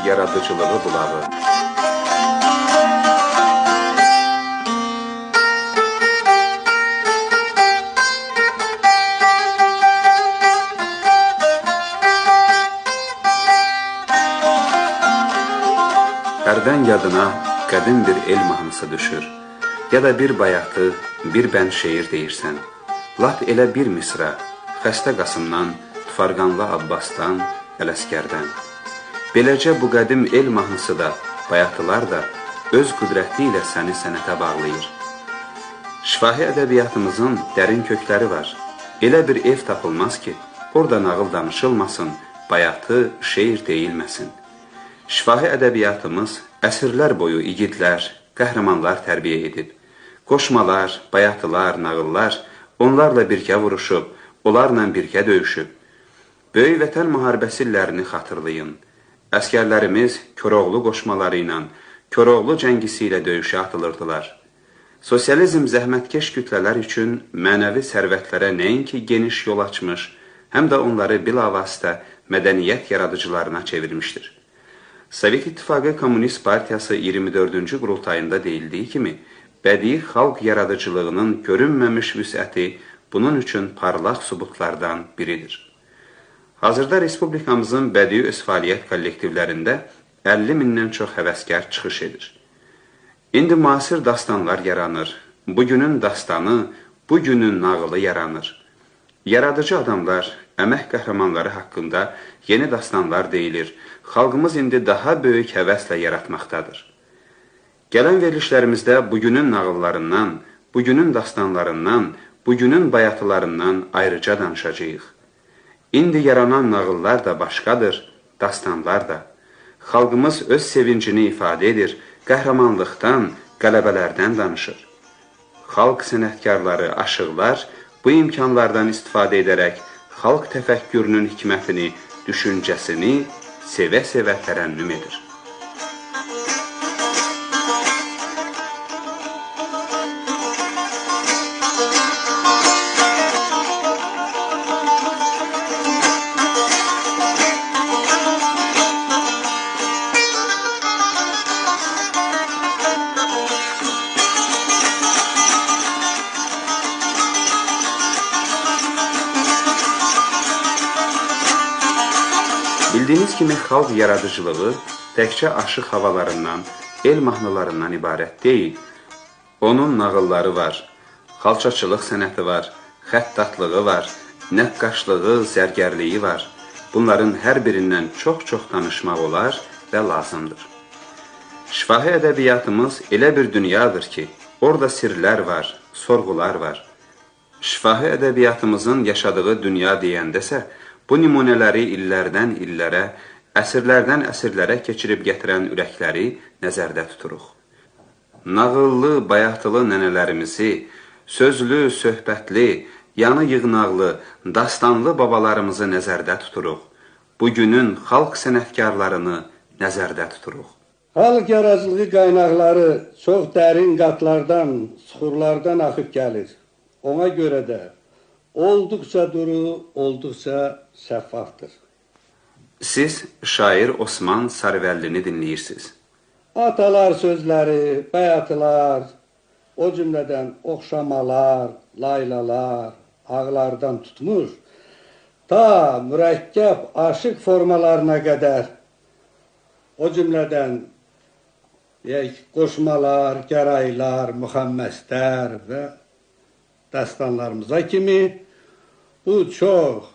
yaradıcılığı bulağı. Hərdən yadına qədim bir el mahnısı düşür, ya da bir bayatı, bir bənd şeir deyirsən. Lap elə bir misra, Xəstə Qasımdan, Tufarqanlı Abbasdan, Ələsgərdən. Beləcə bu qədim el mahnısı da, bayatılar da öz qüdrəti ilə səni sənətə bağlayır. Şifahi ədəbiyyatımızın dərin kökləri var. Elə bir ev tapılmaz ki, orada nağıl danışılmasın, bayatı, şeir deyilməsin. Şifahi ədəbiyyatımız əsrlər boyu igidlər, qəhrəmanlar tərbiyə edib. Qoşmalar, bayatılar, nağıllar onlarla birgə vuruşub, onlarla birgə döyüşüb. Böyük Vətən müharibəsi illərini xatırlayın. Əskərlərimiz Koroğlu qoşmaları ilə, Koroğlu cəngisi ilə döyüşə atılırdılar. Sosializm zəhmətkeş kütlələr üçün mənəvi sərvətlərə nəinki geniş yol açmış, həm də onları bilavasitə mədəniyyət yaradıcılarına çevirmişdir. Sovet İttifaqı Komünist Partiyası 24-cü qurultayında deyildiyi kimi, bədii xalq yaradıcılığının görünməmiş vüsəti bunun üçün parlaq sübutlardan biridir. Hazırda Respublikamızın bədii öz fəaliyyət kollektivlərində 50 mindən çox həvəskar çıxış edir. İndi müasir dastanlar yaranır, bugünün dastanı, bugünün nağılı yaranır. Yaradıcı adamlar, əmək qəhrəmanları haqqında yeni dastanlar deyilir. Xalqımız indi daha böyük həvəslə yaratmaqdadır. Gələn verilişlərimizdə bugünün nağıllarından, bugünün dastanlarından, bugünün bayatılarından ayrıca danışacağıq. İndi yaranan nağıllar da başqadır, dastanlar da. Xalqımız öz sevincini ifadə edir, qəhrəmanlıqdan, qələbələrdən danışır. Xalq sənətkarları, aşıqlar bu imkanlardan istifadə edərək xalq təfəkkürünün hikmətini, düşüncəsini sevə-sevə tərənnüm edir. Bildiyiniz kimi xalq yaradıcılığı təkcə aşıq havalarından, el mahnılarından ibarət deyil. Onun nağılları var, xalçaçılıq sənəti var, xəttatlığı var, nəqqaşlığı, zərgərliyi var. Bunların hər birindən çox-çox danışmaq olar və lazımdır. Şifahi ədəbiyyatımız elə bir dünyadır ki, orada sirlər var, sorğular var. Şifahi ədəbiyyatımızın yaşadığı dünya deyəndəsə, bu nümunələri illərdən illərə, əsrlərdən əsrlərə keçirib gətirən ürəkləri nəzərdə tuturuq. Nağıllı, bayatılı nənələrimizi, sözlü, söhbətli, yanı yığnaqlı, dastanlı babalarımızı nəzərdə tuturuq. Bugünün xalq sənətkarlarını nəzərdə tuturuq. Xalq yaradıcılığı qaynaqları çox dərin qatlardan, suxurlardan axıb gəlir. Ona görə də olduqca duru, olduqca şəffafdır. Siz şair Osman Sarıvəllini dinləyirsiniz. Atalar sözləri, bayatılar, o cümlədən oxşamalar, laylalar, ağlardan tutmuş, ta mürəkkəb aşıq formalarına qədər, o cümlədən deyək, qoşmalar, gəraylar, müxəmməslər və dastanlarımıza kimi bu çox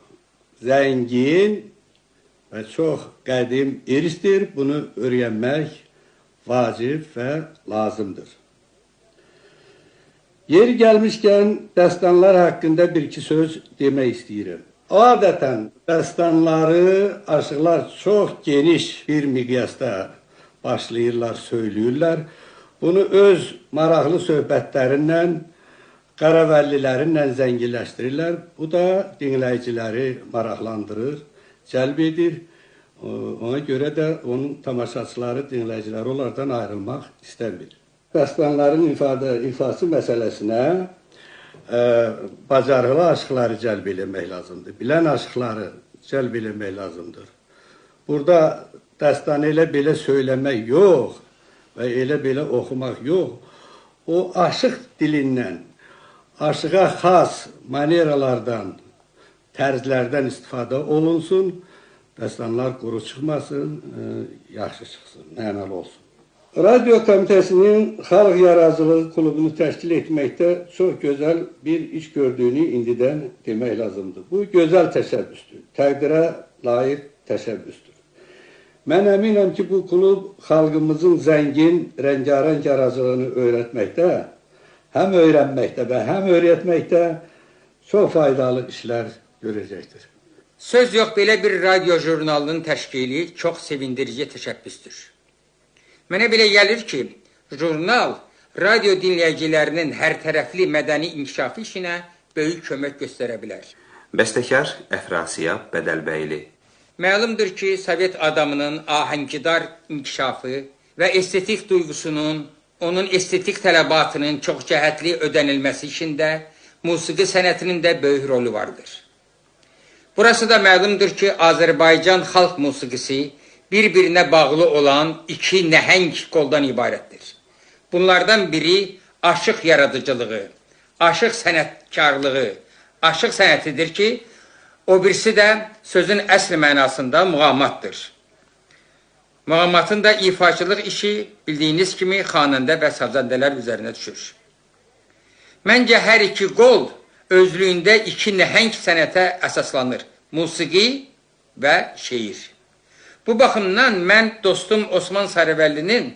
zəngin və çox qədim irsdir. Bunu öyrənmək vacib və lazımdır. Yeri gəlmişkən dastanlar haqqında bir-iki söz demək istəyirəm. Adətən dastanları aşıqlar çox geniş bir miqyasda başlayırlar, söyləyirlər. Bunu öz maraqlı söhbətlərindən, Qaravəllilərinlə zənginləşdirirlər. Bu da dinləyiciləri maraqlandırır, cəlb edir. Ona görə də onun tamaşaçıları, dinləyiciləri onlardan ayrılmaq istəmir. Dastanların ifası məsələsinə bacarıqlı aşıqları cəlb eləmək lazımdır. Bilən aşıqları cəlb eləmək lazımdır. Burada dəstanı elə belə söyləmək yox və elə belə oxumaq yox. O aşıq dilindən, aşığa xas maneralardan, tərzlərdən istifadə olunsun, dəstanlar quru çıxmasın, yaxşı çıxsın, mənalı olsun. Radyo Komitəsinin Xalq Yaradıcılığı Klubunu təşkil etməkdə çox gözəl bir iş gördüyünü indidən demək lazımdır. Bu gözəl təşəbbüsdür, təqdirə layiq təşəbbüsdür. Mən əminəm ki, bu klub xalqımızın zəngin, rəngarəng yaradıcılığını öyrətməkdə, həm öyrənməkdə və həm öyrətməkdə çox faydalı işlər görəcəkdir. Söz yox, belə bir radyo jurnalının təşkili çox sevindirici təşəbbüsdür. Mənə belə gəlir ki, jurnal radyo dinləyicilərinin hərtərəfli mədəni inkişafı işinə böyük kömək göstərə bilər. Bəstəkar Əfrasiyab Bədəlbəyli. Məlumdur ki, Sovet adamının ahəngidar inkişafı və estetik duyğusunun, onun estetik tələbatının çox cəhətli ödənilməsi işində musiqi sənətinin də böyük rolü vardır. Burası da məlumdur ki, Azərbaycan xalq musiqisi bir-birinə bağlı olan iki nəhəng qoldan ibarətdir. Bunlardan biri aşıq yaradıcılığı, aşıq sənətkarlığı, aşıq sənətidir ki, o birisi də sözün əsl mənasında muğamatdır. Muğamatın da ifaçılıq işi bildiyiniz kimi xanəndə və sazəndələr üzərinə düşür. Məncə hər iki qol özlüyündə iki nəhəng sənətə əsaslanır. Musiqi və şeir. Bu baxımdan mən dostum Osman Sarıvəllinin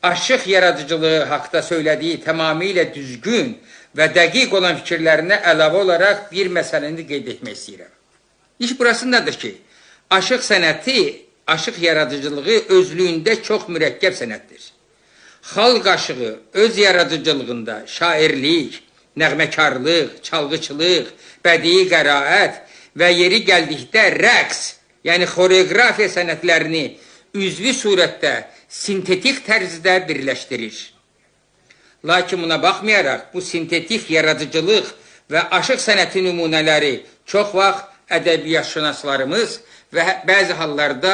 aşıq yaradıcılığı haqda söylədiyi tamamilə düzgün və dəqiq olan fikirlərinə əlavə olaraq bir məsələni qeyd etmək istəyirəm. İş burasındadır ki, aşıq sənəti, aşıq yaradıcılığı özlüyündə çox mürəkkəb sənətdir. Xalq aşığı öz yaradıcılığında şairlik, nəğməkarlıq, çalğıçılıq, bədii qəraət və yeri gəldikdə rəqs, yəni xoreografiya sənətlərini üzvü surətdə sintetik tərzdə birləşdirir. Lakin buna baxmayaraq, bu sintetik yaradıcılıq və aşıq sənəti nümunələri çox vaxt ədəbiyyatşünaslarımız və bəzi hallarda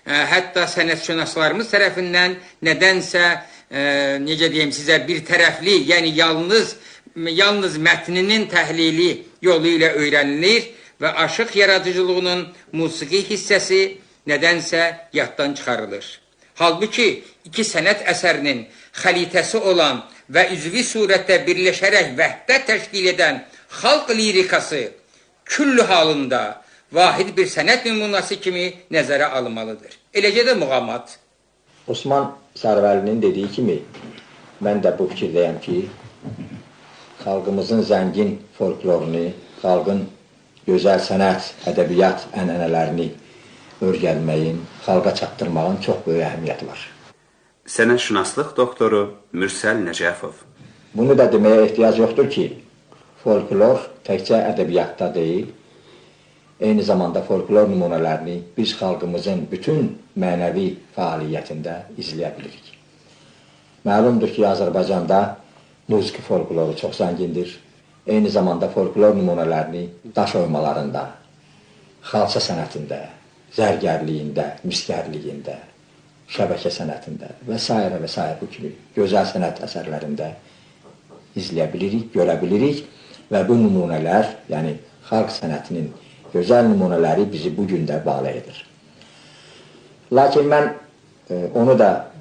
hətta sənətşünaslarımız tərəfindən nədənsə, necə deyim sizə, bir tərəfli, yəni yalnız mətninin təhlili yolu ilə öyrənilir və aşıq yaradıcılığının musiqi hissəsi nədənsə yaddan çıxarılır. Halbuki iki sənət əsərinin xəritəsi olan və üzvü surətdə birləşərək vəhdət təşkil edən xalq lirikası küllü halında vahid bir sənət nümunəsi kimi nəzərə alınmalıdır. Eləcə də muğamat. Osman Sarıvəlinin dediyi kimi, mən də bu fikirdəyəm ki, xalqımızın zəngin folklorunu, xalqın gözəl sənət, ədəbiyyat ənənələrini öyrənməyin, xalqa çatdırmağın çox böyük əhəmiyyəti var. Sənətşünaslıq doktoru Mürsəl Nəcəfov. Bunu da deməyə ehtiyac yoxdur ki, folklor təkcə ədəbiyyatda deyil, eyni zamanda folklor nümunələrini biz xalqımızın bütün mənəvi fəaliyyətində izləyə bilirik. Məlumdur ki, Azərbaycanda musiqi folkloru çox zəngindir. Eyni zamanda folklor nümunələrini daş oymalarında, xalça sənətində, zərgərliyində, misgərliyində, şəbəkə sənətində və s. və s. bu kimi gözəl sənət əsərlərində izləyə bilirik, görə bilirik və bu nümunələr, yəni xalq sənətinin gözəl nümunələri bizi bu gün də bağlı edir. Lakin mən onu da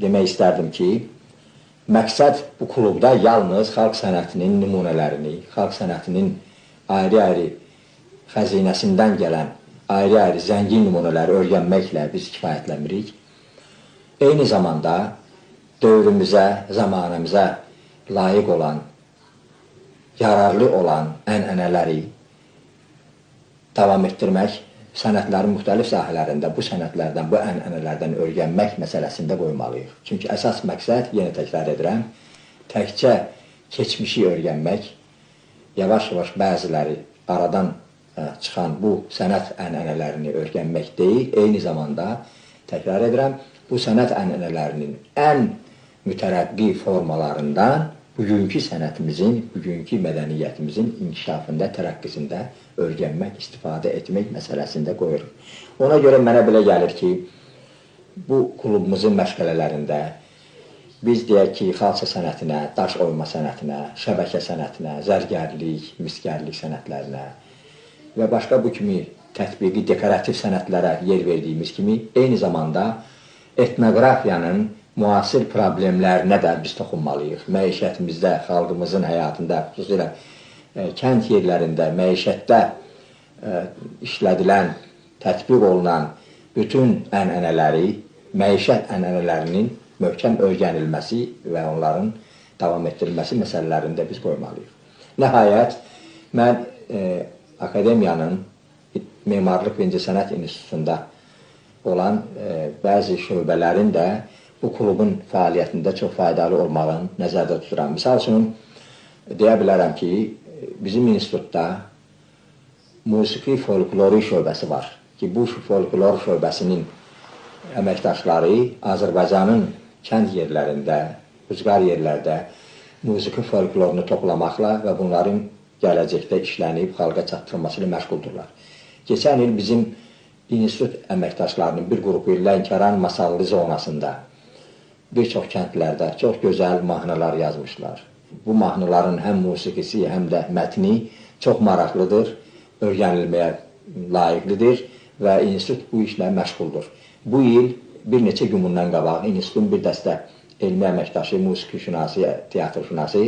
demək istərdim ki, məqsəd bu klubda yalnız xalq sənətinin nümunələrini, xalq sənətinin ayrı-ayrı xəzinəsindən gələn ayrı-ayrı zəngin nümunələri öyrənməklə biz kifayətlənmirik. Eyni zamanda dövrümüzə, zamanımıza layiq olan, yararlı olan ənənələri davam etdirmək, sənətlərin müxtəlif sahələrində bu sənətlərdən, bu ənənələrdən öyrənmək məsələsində qoymalıyıq. Çünki əsas məqsəd, yenə təkrar edirəm, təkcə keçmişi öyrənmək, yavaş-yavaş bəziləri aradan çıxan bu sənət ənənələrini öyrənmək deyil, eyni zamanda, təkrar edirəm, bu sənət ənənələrinin ən mütərəqqi formalarından bugünkü sənətimizin, bugünkü mədəniyyətimizin inkişafında, tərəqqisində öyrənmək, istifadə etmək məsələsində qoyuruq. Ona görə mənə belə gəlir ki, bu klubumuzun məşğələlərində biz deyək ki, xalça sənətinə, daş oyma sənətinə, şəbəkə sənətinə, zərgərlik, misgərlik sənətlərinə və başqa bu kimi tətbiqi dekorativ sənətlərə yer verdiyimiz kimi, eyni zamanda etnoqrafiyanın müasir problemlərinə də biz toxunmalıyıq. Məişətimizdə, xalqımızın həyatında, xüsusilə kənd yerlərində, məişətdə işlədilən, tətbiq olunan bütün ənənələri, məişət ənənələrinin möhkəm öyrənilməsi və onların davam etdirilməsi məsələlərini də biz qoymalıyıq. Nəhayət, mən akademiyanın Memarlıq və İncəsənət İnstitutunda olan bəzi şöbələrin də bu klubun fəaliyyətində çox faydalı olmağını nəzərdə tuturam. Misal üçün, deyə bilərəm ki, bizim institutda musiqi folkloru şöbəsi var ki, bu folklor şöbəsinin əməkdaşları Azərbaycanın kənd yerlərində, ucqar yerlərdə musiqi folklorunu toplamaqla və bunların gələcəkdə işlənib xalqa çatdırılması ilə məşğuldurlar. Keçən il bizim institut əməkdaşlarının bir qrupu Lənkəran Masallı zonasında bir çox kəndlərdə çox gözəl mahnılar yazmışlar. Bu mahnıların həm musiqisi, həm də mətni çox maraqlıdır, öyrənilməyə layiqlidir və institut bu işlə məşğuldur. Bu il bir neçə gün bundan qabaq institutun bir dəstə elmi əməkdaşı, musiqişünası, teatrşünası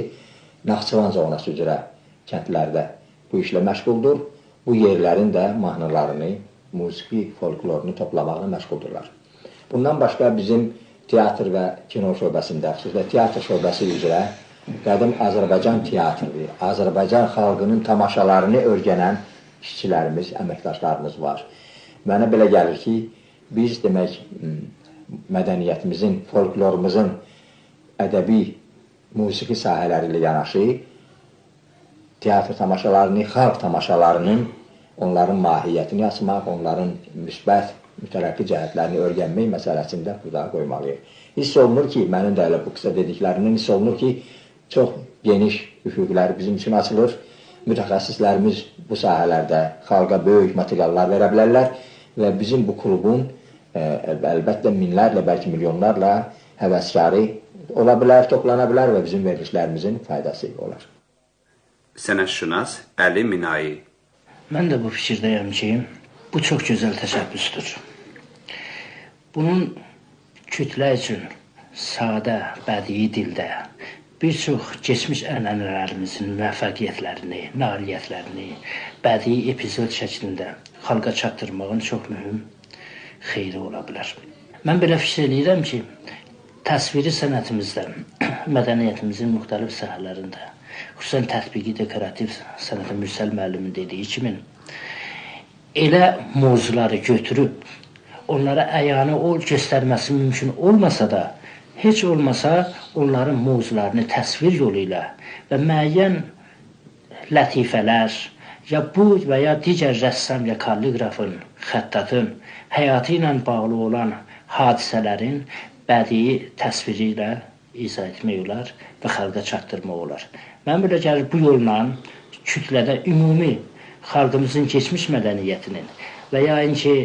Naxçıvan zonası üzrə kəndlərdə bu işlə məşğuldur. Bu yerlərin də mahnılarını, musiqi folklorunu toplamaqla məşğuldurlar. Bundan başqa bizim teatr və kino şöbəsində, xüsusilə teatr şöbəsi üzrə qədim Azərbaycan teatrı, Azərbaycan xalqının tamaşalarını öyrənən işçilərimiz, əməkdaşlarımız var. Mənə belə gəlir ki, biz demək, mədəniyyətimizin, folklorumuzun ədəbi, musiqi sahələri ilə yanaşı teatr tamaşalarını, xalq tamaşalarının onların mahiyyətini açmaq, onların müsbət, mütərəqqi cəhətlərini öyrənmək məsələsində burada qoymalıyıq. Hiss olunur ki, mənim də elə bu qısa dediklərimdən hiss olunur ki, çox geniş üfüqlər bizim üçün açılır. Mütəxəssislərimiz bu sahələrdə xalqa böyük materiallar verə bilərlər və bizim bu klubun əlbəttə minlərlə, bəlkə milyonlarla həvəskarı ola bilər, toplana bilər və bizim verilişlərimizin faydası olar. Sənətşünas Əli Minayi. Mən də bu fikirdəyəm ki, bu çox gözəl təşəbbüsdür. Bunun kütlə üçün sadə, bədii dildə bir çox keçmiş ənənələrimizin müvəffəqiyyətlərini, nailiyyətlərini bədii epizod şəklində xalqa çatdırmağın çox mühüm xeyri ola bilər. Mən belə fikir eləyirəm ki, təsviri sənətimizdə, mədəniyyətimizin müxtəlif sahələrində, xüsusən tətbiqi dekorativ sənətin Mürsəl müəllimin dediyi kimi, elə mövzuları götürüb onlara əyanı göstərməsi mümkün olmasa da, heç olmasa onların mövzularını təsvir yolu ilə və müəyyən lətifələr ya bu və ya digər rəssam ya kalliqrafın, xəttatın həyatı ilə bağlı olan hadisələrin bədii təsviri ilə izah etmək olar və xalqa çatdırmaq olar. Mən belə gəlir, bu yolla kütlədə ümumi xalqımızın keçmiş mədəniyyətinin və ya ki,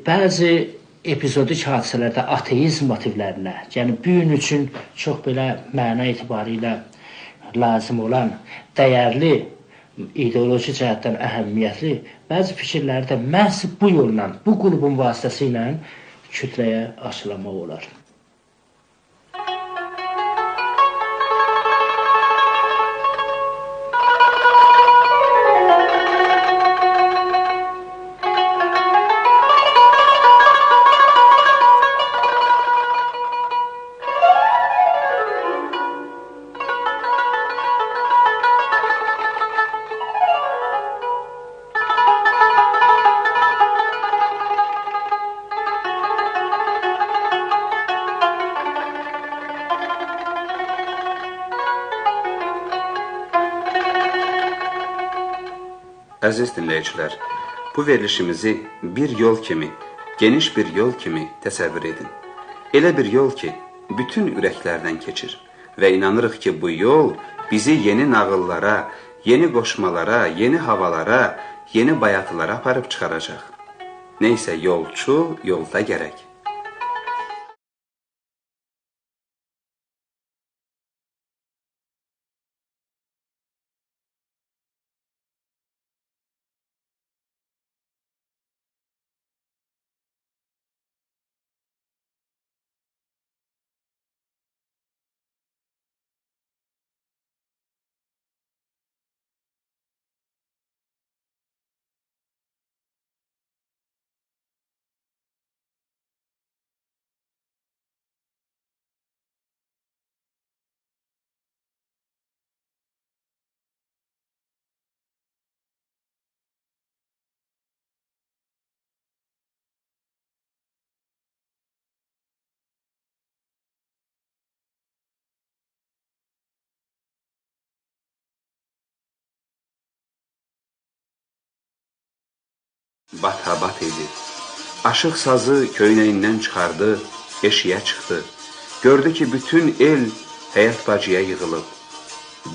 bəzi epizodik hadisələrdə ateizm motivlərinə, yəni bu gün üçün çox belə məna etibarilə lazım olan dəyərli, ideoloji cəhətdən əhəmiyyətli bəzi fikirləri də məhz bu yolla, bu qrupun vasitəsilə kütləyə aşılamaq olar. Əziz dinləyicilər, bu verilişimizi bir yol kimi, geniş bir yol kimi təsəvvür edin. Elə bir yol ki, bütün ürəklərdən keçir Və inanırıq ki, bu yol bizi yeni nağıllara, yeni qoşmalara, yeni havalara, yeni bayatılara aparıb çıxaracaq. Neysə, yolçu yolda gərək. Batabat idi. Aşıq sazı köynəyindən çıxardı, eşiyə çıxdı. Gördü ki, bütün el həyət bacıya yığılıb.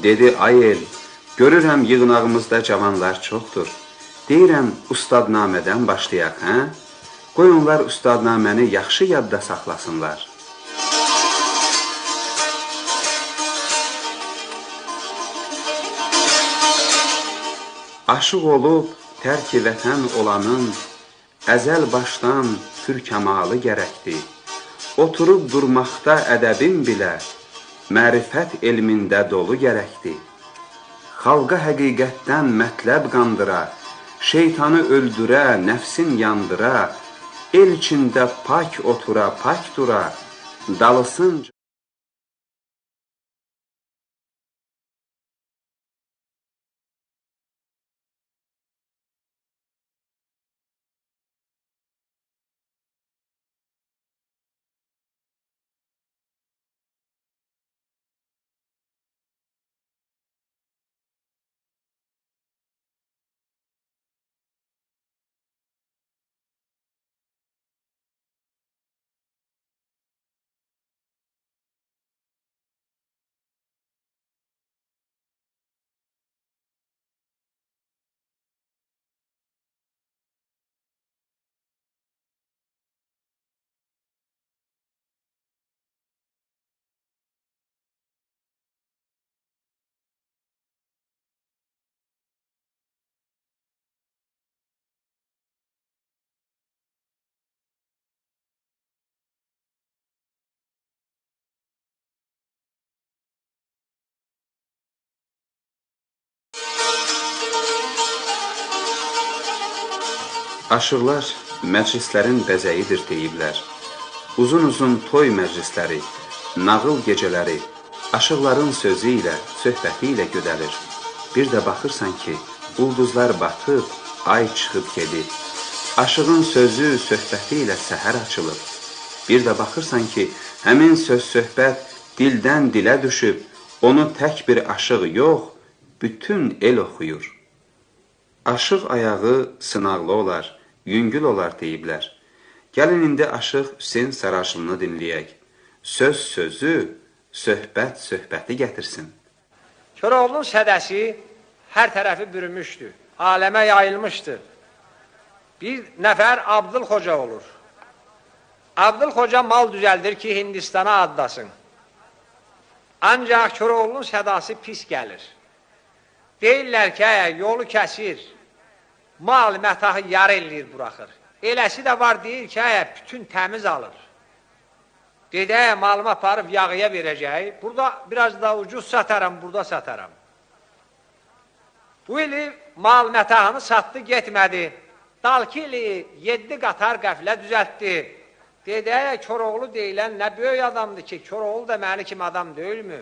Dedi, ay el, görürəm yığınağımızda cavanlar çoxdur. Deyirəm, ustadnamədən başlayaq, hə? Qoy onlar ustadnaməni yaxşı yadda saxlasınlar. Aşıq olub, tərk-i vətən olanın əzəl başdan pür kəmalı gərəkdir. Oturub durmaqda ədəbin bilə, mərifət elmində dolu gərəkdir. Xalqa həqiqətdən mətləb qandıra, şeytanı öldürə, nəfsin yandıra, el içində pak otura, pak dura, dalısınca Aşıqlar məclislərin bəzəyidir deyiblər. Uzun-uzun toy məclisləri, nağıl gecələri aşıqların sözü ilə, söhbəti ilə gödəlir. Bir də baxırsan ki, ulduzlar batıb, ay çıxıb gedib. Aşığın sözü, söhbəti ilə səhər açılıb. Bir də baxırsan ki, həmin söz-söhbət dildən dilə düşüb, onu tək bir aşıq yox, bütün el oxuyur. Aşıq ayağı sınaqlı olar, yüngül olar deyiblər. Gəlin indi Aşıq Hüseyn Saraclını dinləyək. Söz sözü, söhbət söhbəti gətirsin. Koroğlunun sədəsi hər tərəfi bürümüşdü, aləmə yayılmışdı. Bir nəfər Abdül Xoca olur. Abdül Xoca mal düzəldir ki, Hindistana adlasın. Ancaq Koroğlunun sədası pis gəlir. Deyirlər ki, yolu kəsir, mal mətahı yarı eləyir, buraxır. Eləsi də var, deyir ki, bütün təmiz alır. Dedi, malımı aparıb yağıya verəcək, burada biraz da ucuz sataram, burada sataram. Bu ili mal mətahını satdı, getmədi. Dalki ili 7 qatar qəflə düzəltdi. Dedi, Koroğlu deyilən nə böyük adamdır ki, Koroğlu da məni kimi adam deyilmi?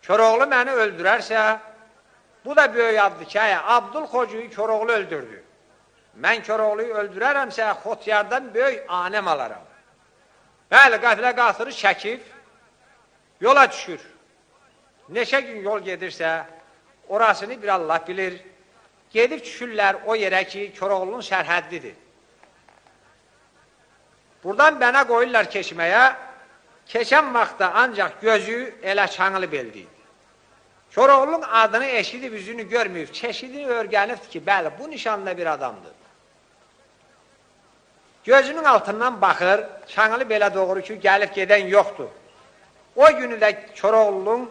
Koroğlu məni öldürərsə, bu da böyük addır ki, Abdül Xocuyu Koroğlu öldürdü. Mən Koroğluyu öldürərəmsə, Xotyardan böyük anəm alaram. Bəli, qəflə qatırı çəkib, yola düşür. Neçə gün yol gedirsə, orasını bir Allah bilir. Gedib düşürlər o yerə ki, Koroğlunun sərhəddidir. Buradan bənə qoyurlar keçməyə, Keçən vaxtda ancaq gözü elə Çanlı beldi idi. Koroğlunun adını eşidib, üzünü görməyib, çeşidini öyrənibdi ki, bəli, bu nişanda bir adamdır. Gözünün altından baxır, Çanlı belə doğru ki, gəlib gedən yoxdur. O günü də Koroğlunun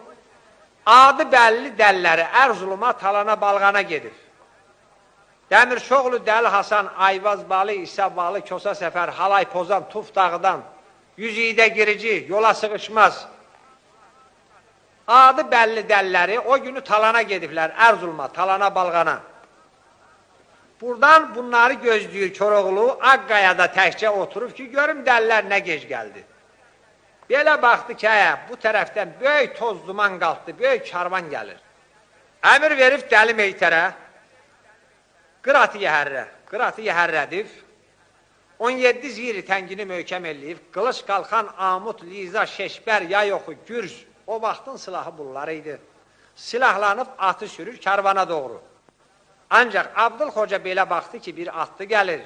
adı bəlli dəlləri Ərzuruma, Talana, Balğana gedir. Dəmirçoğlu, Dəli Hasan, Ayvaz Balı, İsa Balı, Kosa Səfər, Halay Pozan, Tuf Dağıdan, Yüzüydə girici, yola sığışmaz. Adı bəlli dəlləri o günü Talana gediblər, Ərzuruma, Talana, Balğana. Buradan bunları gözləyir Koroğlu, Ağqayada təkcə oturub ki, görüm dəllər nə gec gəldi. Belə baxdı ki, bu tərəfdən böyük toz duman qalxdı, böyük karvan gəlir. Əmir verib dəli meytərə, qıratı yəhərrə, qıratı yəhərrədib, 17 ziri təngini möhkəm eləyib, qılış qalxan, amut, liza, şeşbər, yay oxu, gürz, o vaxtın silahı bunlar idi. Silahlanıb atı sürür karvana doğru. Ancaq Abdül Xoca belə baxdı ki, bir atlı gəlir.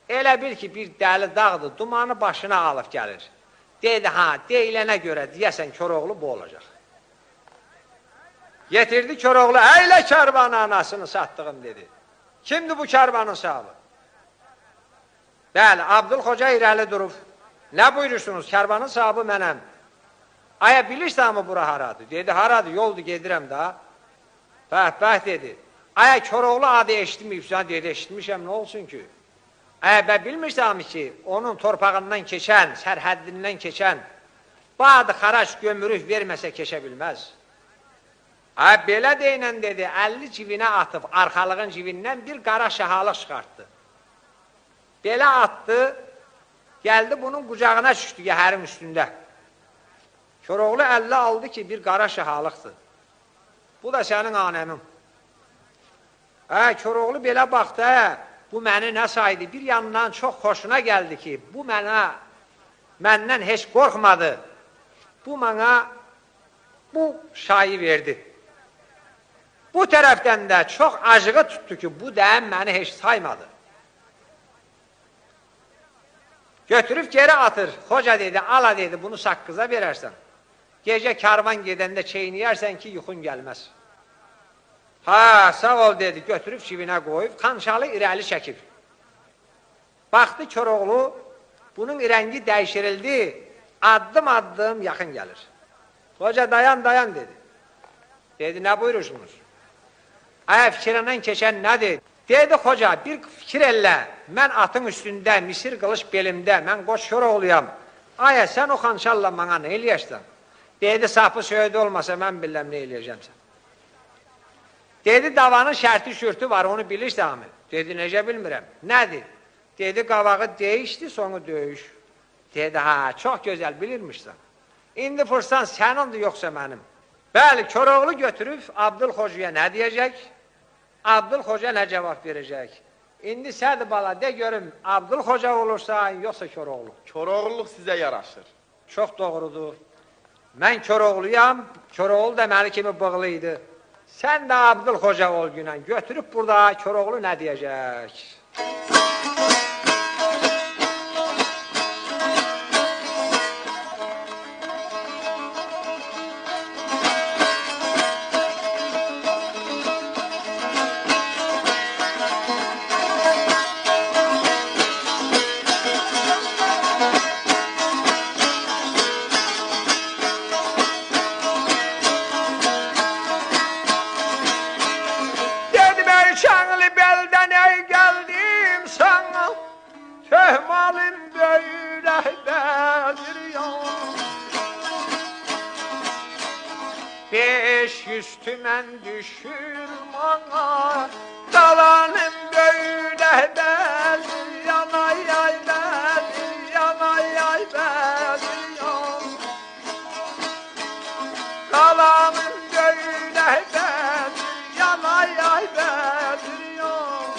Elə bil ki, bir dəli dağdır, dumanı başına alıb gəlir. Dedi, ha, deyilənə görə deyəsən Koroğlu bu olacaq. Yetirdi Koroğlu, əylə karvanı anasını satdığım dedi. Kimdir bu karvanın sahibi? Bəli, Abdül Xoca irəli durub. Nə buyurursunuz, karvanın sahibi mənəm. Aya, bilirsənmi bura haradır? Dedi, haradır, yoldur, gedirəm da. Bəh, bəh, dedi. Aya, Koroğlu adı eşitməyibsən, dedi, eşitmişəm, nə olsun ki? Aya, bə, bilmirsənmi ki, onun torpağından keçən, sərhəddindən keçən, badı xarac gömürük verməsə keçə bilməz. Aya, belə deyinən, dedi, 50 civinə atıb, arxalığın civindən bir qara şəhalıq çıxartdı. Belə atdı, gəldi bunun qucağına düşdü, yəhərin üstündə. Koroğlu əllə aldı ki, bir qara şəhalıqdır. Bu da sənin anəmin. Koroğlu belə baxdı, bu məni nə saydı? Bir yandan çox xoşuna gəldi ki, bu mənə, məndən heç qorxmadı. Bu mənə bu şayı verdi. Bu tərəfdən də çox acığı tutdu ki, bu dəyən məni heç saymadı. Götürüb geri atır. Xoca dedi, ala dedi, bunu saqqıza verərsən. Gecə karvan gedəndə çeynəyərsən ki, yuxun gəlməz. Ha, sağ ol dedi, götürüb çivinə qoyub, xançalı irəli çəkib. Baxdı Koroğlu, bunun rəngi dəyişirildi, addım-addım yaxın gəlir. Xoca dayan, dayan dedi. Dedi, nə buyurursunuz? Aya, fikrindən keçən nədir? Dedi, xoca, bir fikir ellə, mən atın üstündə, misir qılış belimdə, mən qoç Koroğluyam. Aya, sən o xançalla mənə nə eləyərsən? Dedi, sapı söyüdü olmasa mən biləm nə eləyəcəm sən. Dedi, davanın şərti şürtü var, onu bilirsənmi? Dedi, necə bilmirəm. Nədir? Dedi, qavağı değişdi, sonu döyüş. Dedi, ha, çox gözəl bilirmişsən. İndi fırsan sənindir, yoxsa mənim. Bəli, Koroğlu götürüb Abdül Xocaya nə deyəcək? Abdül Xoca nə cavab verəcək? İndi sədir bala, de görüm, Abdül Xoca olursan, yoxsa Koroğlu? Koroğluluq sizə yaraşır. Çox doğrudur. Mən Koroğluyam, Koroğlu da məni kimi bığlı idi. Sən də Abdül Xoca ol günən. Götürüb burada Koroğlu nə deyəcək? Tümən düşür mana, qalanım böylə bəzir, yanay ay bəzir, yanay ay bəzir, yan. Qalanım böylə bəzir, yanay ay bəzir, yan.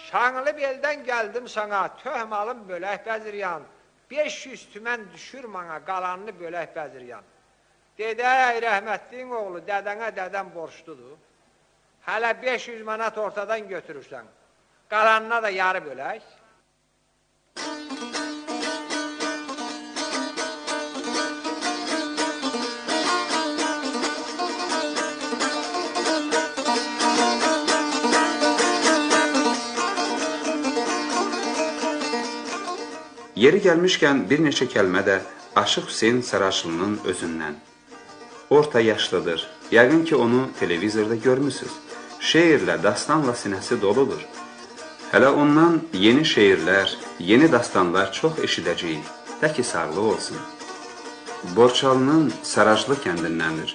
Şanlı beldən gəldim sana, töhmalım bölək bəzir, yan. 500 tümən düşür mana, qalanını bölək bəzir, yan. Dedi, ey rəhmətliyin oğlu, dədənə dədəm borçludur. Hələ 500 manat ortadan götürürsən, qalanına da yarı bölək. Yeri gəlmişkən bir neçə kəlmə də Aşıq Hüseyn Saraclının özündən. Orta yaşlıdır. Yəqin ki, onu televizorda görmüsünüz. Şeirlə, dastanla sinəsi doludur. Hələ ondan yeni şeirlər, yeni dastanlar çox eşidəcəyik. Tək ki, sağlıq olsun. Borçalının Saraclı kəndindəndir.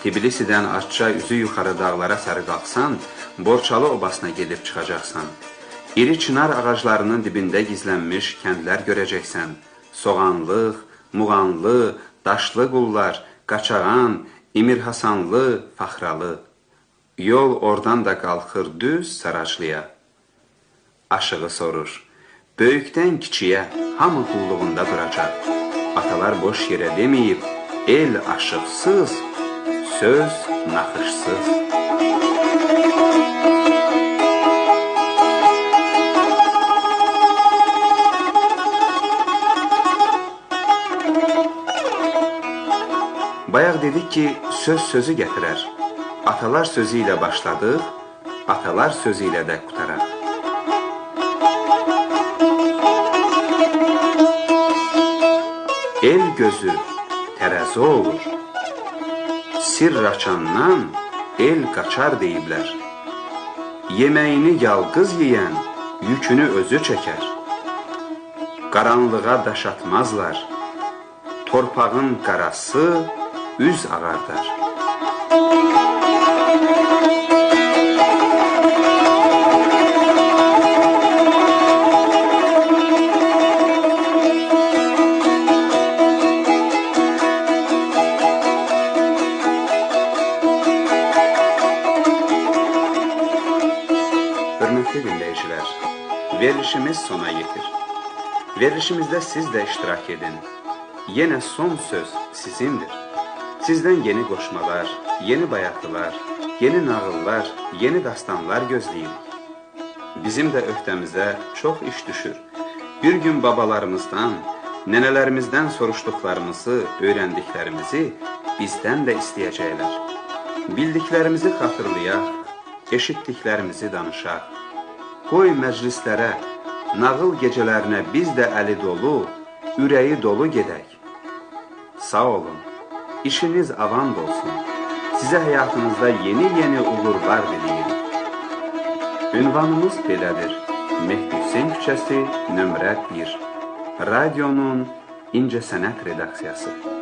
Tbilisidən azca üzü yuxarı dağlara sarı qalxsan, Borçalı obasına gedib çıxacaqsan. İri çınar ağaclarının dibində gizlənmiş kəndlər görəcəksən. Soğanlıq, Muğanlı, Daşlı qullar, Qaçağan, İmirhasanlı, Faxralı. Yol oradan da qalxır düz Saraclıya. Aşığı sorur. Böyükdən kiçiyə hamı qulluğunda duracaq. Atalar boş yerə deməyib, el aşıqsız, söz naxışsız. Bayaq dedik ki, söz sözü gətirər. Atalar sözü ilə başladıq, atalar sözü ilə də qutaraq. El gözü tərəzi olur. Sirr açandan el qaçar deyiblər. Yeməyini yalqız yeyən yükünü özü çəkər. Qaranlığa daş atmazlar. Torpağın qarası üz ağardar. Hörmətli dinləyicilər, verilişimiz sona yetir. Verilişimizdə siz də iştirak edin. Yenə son söz sizindir. Sizdən yeni qoşmalar, yeni bayatılar, yeni nağıllar, yeni dastanlar gözləyirik. Bizim də öhdəmizə çox iş düşür. Bir gün babalarımızdan, nənələrimizdən soruşduqlarımızı, öyrəndiklərimizi bizdən də istəyəcəklər. Bildiklərimizi xatırlayaq, eşitdiklərimizi danışaq. Qoy məclislərə, nağıl gecələrinə biz də əli dolu, ürəyi dolu gedək. Sağ olun. İşiniz avant olsun. Sizə həyatınızda yeni-yeni uğurlar diləyirik. Ünvanımız belədir. Mehdi Hüseyn küçəsi, nömrə 1. Radionun İncəsənət redaksiyası.